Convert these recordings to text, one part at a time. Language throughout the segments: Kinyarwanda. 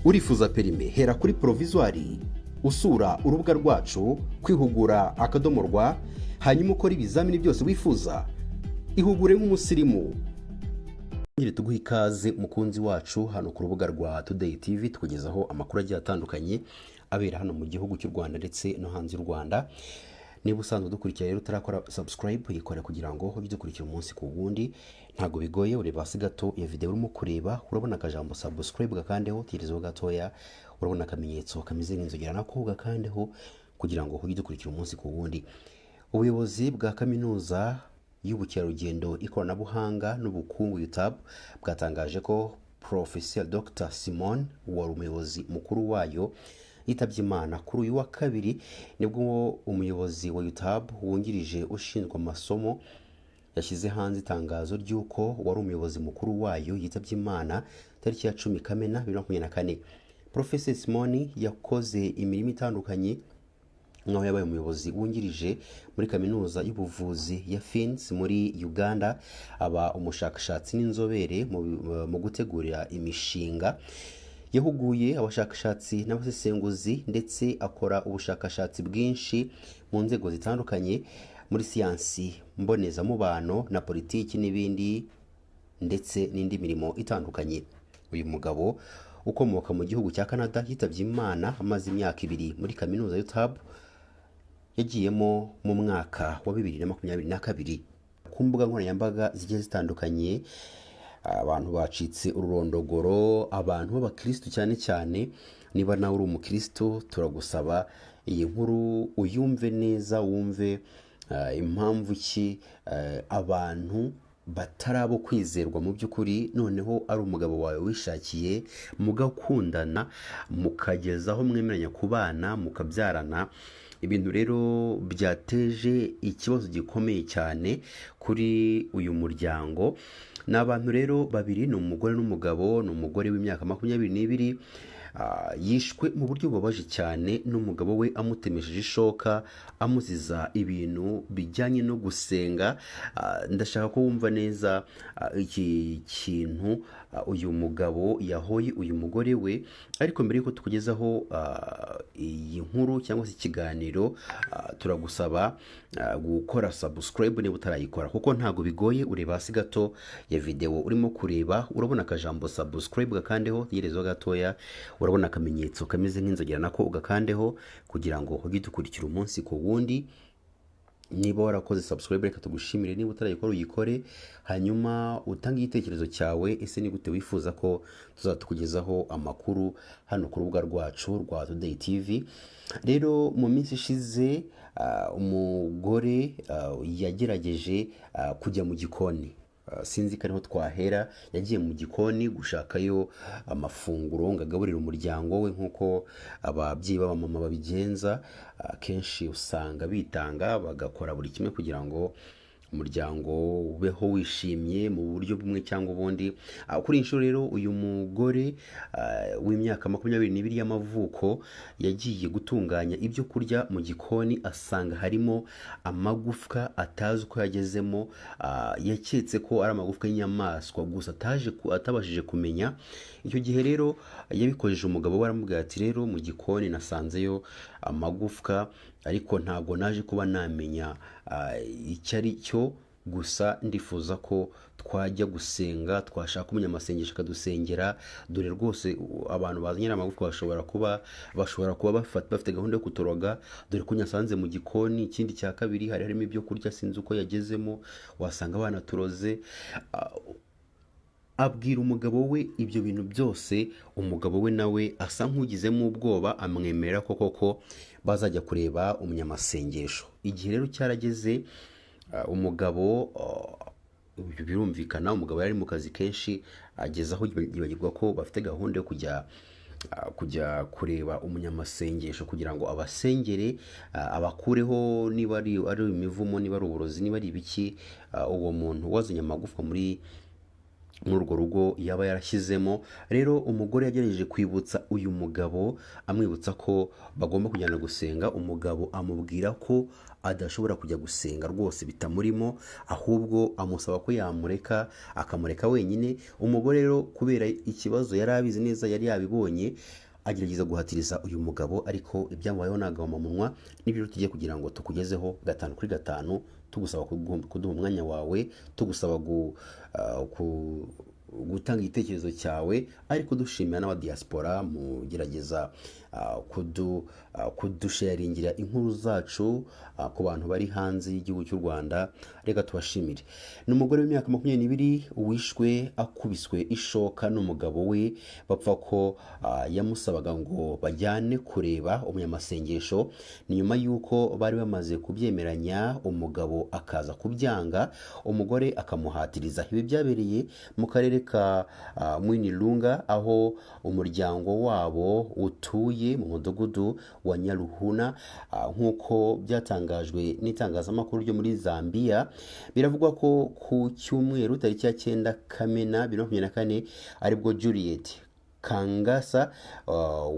Urifuza permis? Hera kuri provisoire, usura urubuga rwacu kwihugura.rw, hanyuma ukora ibizamini byose wifuza. Ihugure nk'umusirimu. Nyine tuguha ikaze, mukunzi wacu, hano ku rubuga rwa Today TV. Tukugezaho amakuru agiye atandukanye abera hano mu gihugu cy'u Rwanda ndetse no hanze y'u Rwanda. Niba usanzwe udukurikira rero utarakora subscribe, yikore kugira ngo ujye udukurikira umunsi ku wundi. Ntabwo bigoye, ureba hasi gato iyo video urimo kureba, urabona akajambo "subscribe", gakandeho. Tegerezaho gatoya, urabona akamenyetso kameze nk'inzogera, nako gakandeho kugira ngo ujye udukurikira umunsi ku wundi. Ubuyobozi bwa Kaminuza y'Ubukerarugendo, Ikoranabuhanga n'Ubukungu, UTAB, bwatangaje ko Professor Dr Simon wari umuyobozi mukuru wayo yitabye Imana. Kuri uyu wa kabiri nibwo umuyobozi wa UTAB wungirije ushinzwe amasomo yashyize hanze itangazo ry'uko wari umuyobozi mukuru wayo yitabye Imana tariki ya 10 Kamena 2024. Professor Simoni yakoze imirimo itandukanye, nk'aho yabaye umuyobozi wungirije muri Kaminuza y'Ubuvuzi ya Fins muri Uganda, aba umushakashatsi n'inzobere mu gutegurira imishinga, yahuguye abashakashatsi n'abasesenguzi, ndetse akora ubushakashatsi bwinshi mu nzego zitandukanye, muri siyansi mbonezamubano na politiki n'ibindi, ndetse n'indi mirimo itandukanye. Uyu mugabo ukomoka mu gihugu cya Canada yitabye Imana amaze imyaka 2 muri kaminuza y'UTAB, yagiyemo mu mwaka wa 2022. Ku mbuga nkoranyambaga zigiye zitandukanye abantu bacitse ururondogoro, abantu b'abakirisitu cyane cyane. Niba nawe uri umukirisitu, turagusaba iyi nkuru uyumve neza, wumve impamvu ki abantu batari abo kwizerwa mu by'ukuri. Noneho ari umugabo wawe wishakiye, mugakundana, mukagezaho mwemeranya kubana, mukabyarana. Ibintu rero byateje ikibazo gikomeye cyane kuri uyu muryango. Ni abantu rero babiri, ni umugore n'umugabo. Ni umugore w'imyaka 22, yishwe mu buryo bubabaje cyane n'umugabo we, amutemesheje ishoka, amuziza ibintu bijyanye no gusenga. Ndashaka ko wumva neza iki kintu uyu mugabo yahoye uyu mugore we. Ariko mbere y'uko tukugezaho iyi nkuru cyangwa se ikiganiro, turagusaba gukora subscribe niba utarayikora, kuko ntabwo bigoye. Ureba hasi gato ya videwo urimo kureba, urabona akajambo "subscribe", gakandeho. Tegerezaho gatoya, urabona akamenyetso kameze nk'inzogera, nako ugakandeho kugira ngo ujye udukurikira umunsi ku wundi. Niba warakoze subscribe, reka tugushimire. Niba utarayikora, uyikore, hanyuma utange igitekerezo cyawe. Ese ni gute wifuza ko tuzatukugezaho amakuru hano ku rubuga rwacu rwa Today TV? Rero mu minsi ishize umugore yagerageje kujya mu gikoni. Sinzi ko ariho twahera. Yagiye mu gikoni gushakayo amafunguro ngo agaburire umuryango we, nk'uko ababyeyi b'abamama babigenza. Akenshi usanga bitanga, bagakora buri kimwe kugira ngo umuryango ubeho wishimye mu buryo bumwe cyangwa ubundi. Kuri iyi nshuro rero uyu mugore w'imyaka 22 y'amavuko yagiye gutunganya ibyo kurya mu gikoni, asanga harimo amagufwa atazi uko yagezemo. Yaketse ko ari amagufwa y'inyamaswa gusa atabashije kumenya. Icyo gihe rero yabikojeje umugabo we, aramubwira ati: "Rero mu gikoni nasanzeyo amagufwa, ariko ntabwo naje kuba namenya icyo ari cyo. Gusa ndifuza ko twajya gusenga, twashaka umunyamasengesho akadusengera. Dore rwose abantu bazanye amagufwa bashobora kuba bafite gahunda yo kutoroga. Dore ko nyasanze mu gikoni. Ikindi cya kabiri, hari harimo ibyo kurya, sinzi uko yagezemo, wasanga banaturoze." Abwira umugabo we ibyo bintu byose. Umugabo we nawe asa nk'ugizemo ubwoba, amwemerera ko koko bazajya kureba umunyamasengesho. Igihe rero cyarageze, umugabo, ibyo birumvikana, umugabo yari mu kazi kenshi, ageze aho yibagirwa ko bafite gahunda yo kujya kureba umunyamasengesho kugira ngo abasengere, abakureho niba ari imivumo, niba ari uburozi, niba ari ibiki, uwo muntu wazanye amagufwa muri Muri urwo rugo yaba yarashyizemo. Rero umugore yagerageje kwibutsa uyu mugabo, amwibutsa ko bagomba kujyana gusenga. Umugabo amubwira ko adashobora kujya gusenga rwose, bitamurimo, ahubwo amusaba ko yamureka, akamureka wenyine. Umugore rero, kubera ikibazo yari abizi neza, yari yabibonye, agerageza guhatiriza uyu mugabo, ariko ibyamubayeho ni agahomamunwa. N'ibyo tugiye kugira ngo tukugezeho gatanu kuri gatanu, tugusaba kuduha umwanya wawe, tugusaba gutanga igitekerezo cyawe, ariko dushimira n'abadiaspora mugerageza kudusharingira inkuru zacu ku bantu bari hanze y'igihugu cy'u Rwanda. Reka tubashimire. Ni umugore w'imyaka 22 wishwe akubiswe ishoka n'umugabo we, bapfa ko yamusabaga ngo bajyane kureba umunyamasengesho. Ni nyuma y'uko bari bamaze kubyemeranya, umugabo akaza kubyanga, umugore akamuhatiriza. Ibi byabereye mu karere ka Mwinilunga, aho umuryango wabo utuye mu mudugudu wa Nyaruhuna, nk'uko byatangajwe n'itangazamakuru ryo muri Zambia. Biravugwa ko ku cyumweru tariki ya 9 Kamena 2024 aribwo Juliet Kangasa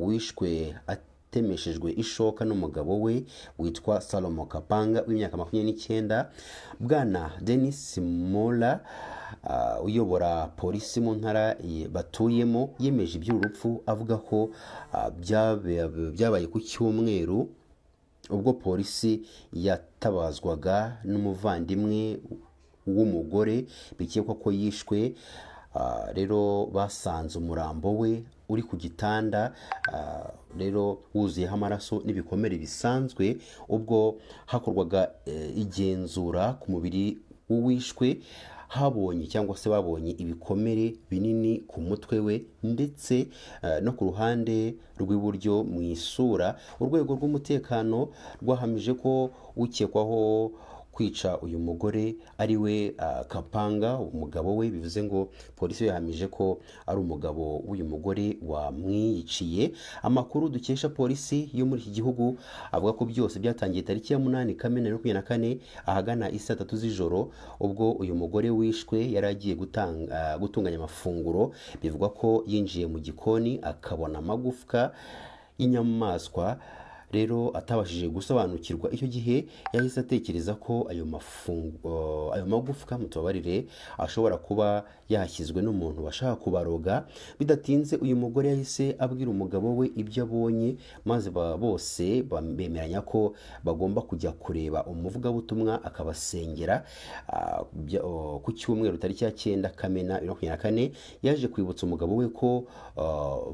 wishwe atemeshejwe ishoka n'umugabo we witwa Salomo Kapanga w'imyaka 29. Bwana Denis Mola uyobora polisi mu ntara batuyemo yemeje iby'uru rupfu, avuga ko byabaye ku cyumweru ubwo polisi yatabazwaga n'umuvandimwe w'umugore bikekwa ko yishwe. Rero basanze umurambo we uri ku gitanda, rero wuzuyeho amaraso n'ibikomere bisanzwe. Ubwo hakorwaga igenzura ku mubiri w'uwishwe, habonye cyangwa se babonye ibikomere binini ku mutwe we ndetse no ku ruhande rw'iburyo mu isura. Urwego rw'umutekano rwahamije ko ukekwaho kwica uyu mugore ari we Kapanga, umugabo we. Bivuze ngo polisi yahamije ko ari umugabo w'uyu mugore wamwiyiciye. Amakuru dukesha polisi yo muri iki gihugu avuga ko byose byatangiye tariki ya 8 Kamena 2024 ahagana isaa 3 z'ijoro, ubwo uyu mugore wishwe yari agiye gutunganya amafunguro. Bivugwa ko yinjiye mu gikoni akabona amagufwa y'inyamaswa, rero atabashije gusobanukirwa. Icyo gihe yahise atekereza ko ayo magufwa, mutubabarire, ashobora kuba yashyizwe n'umuntu washaka kubaroga. Bidatinze uyu mugore yahise abwira umugabo we ibyo abonye, maze bose bemeranya ko bagomba kujya kureba umuvugabutumwa akabasengera. Ku cyumweru tariki ya 9 Kamena 2024 yaje kwibutsa umugabo we ko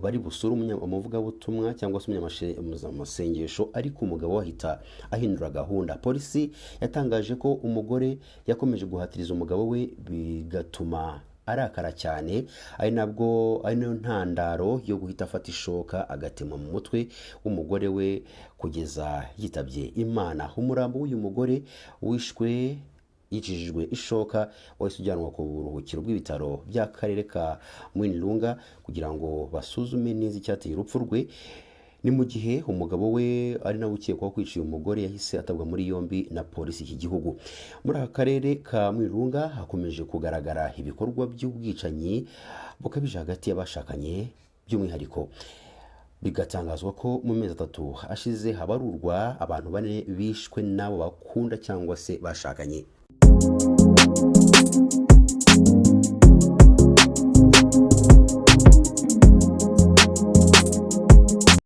bari busure umuvugabutumwa cyangwa se umunyamasengesho, ariko umugabo we ahita ahindura gahunda. Polisi yatangaje ko umugore yakomeje guhatiriza umugabo we, bigatuma arakara cyane, ari nabwo ari nayo ntandaro yo guhita afata ishoka agatema mu mutwe w'umugore we kugeza yitabye Imana. Umurambo w'uyu mugore wishwe yicishijwe ishoka wahise ujyanwa ku buruhukiro bw'ibitaro by'akarere ka Mwinilunga kugira ngo basuzume neza icyateye urupfu rwe. Ni mu gihe umugabo we, ari nawe ukekwaho kwica uyu mugore, yahise atabwa muri yombi na polisi iki gihugu. Muri aka karere ka Mwinilunga hakomeje kugaragara ibikorwa by'ubwicanyi bukabije hagati y'abashakanye by'umwihariko. Bigatangazwa ko mu mezi 3 ashize habarurwa abantu bane bishwe n'abo bakunda cyangwa se bashakanye.